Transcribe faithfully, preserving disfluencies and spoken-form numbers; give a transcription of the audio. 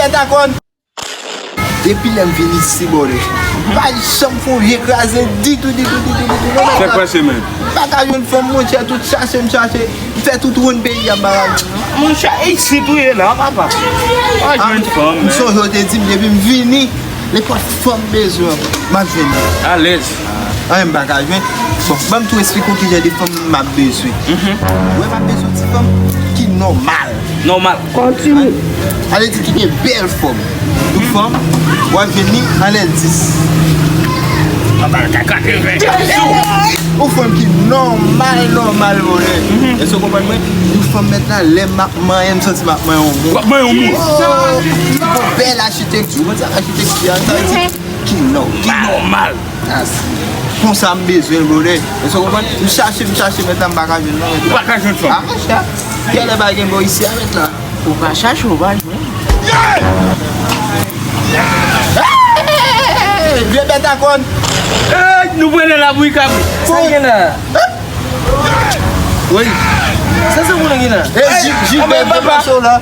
Bèt a kòn. Depi lè m vin isi, brother, m pa janm fè yon vye kraze ditou, ditou, ditou, ditou. Non, non, non. Sa k pase, man? M pa ka jwenn fanm, monchè, tout chache m chache. M fè tout wonn peyi a, m pa ka jwenn, non. Monchè, e isit ou ye la, papa. Pa jwenn fanm, man. M sonje w te di m depi m vini, nenpòt fanm bezwen m, m ap jwenn li. Alèz. Anyen m pa ka jwenn. Bon, ban m tou esplike w kijan de fanm m ap bezwen. Ou wè m ap bezwen ti fanm ki nòmal. Nòmal. Kontini. Sa vle di ki gen bèl fòm. Yon fanm, w ap jwenn li anlè dis. Papa, l ka katreven. Yon fanm ki nòmal, nòmal, brother. Èske w konprann mwen? Yon fanm mèt la, lè m ap manyen, m santi m ap manyen yon moun. W ap manyen yon moun. Oh, ki gon bèl achitekti. Ou konn sa achitekti a? Sa vle di ki nò-, ki nòmal. Konsa m bezwen l, brother. Èske w konprann? M chache, m chache, mèt la, m pa ka jwenn non, mèt la. Ou pa ka jwenn fanm. Ah, monchè. Kèlè pa gen bò isi a, mèt la. Ou pa chache, ou pa jwenn. Hey! Vye bèt a kòn. Hey, nou pran nan labou kabrit. Sa gen la? Wi. Sa se moun ki la? Hey, Ji-, Jilbè, papa, pase w la.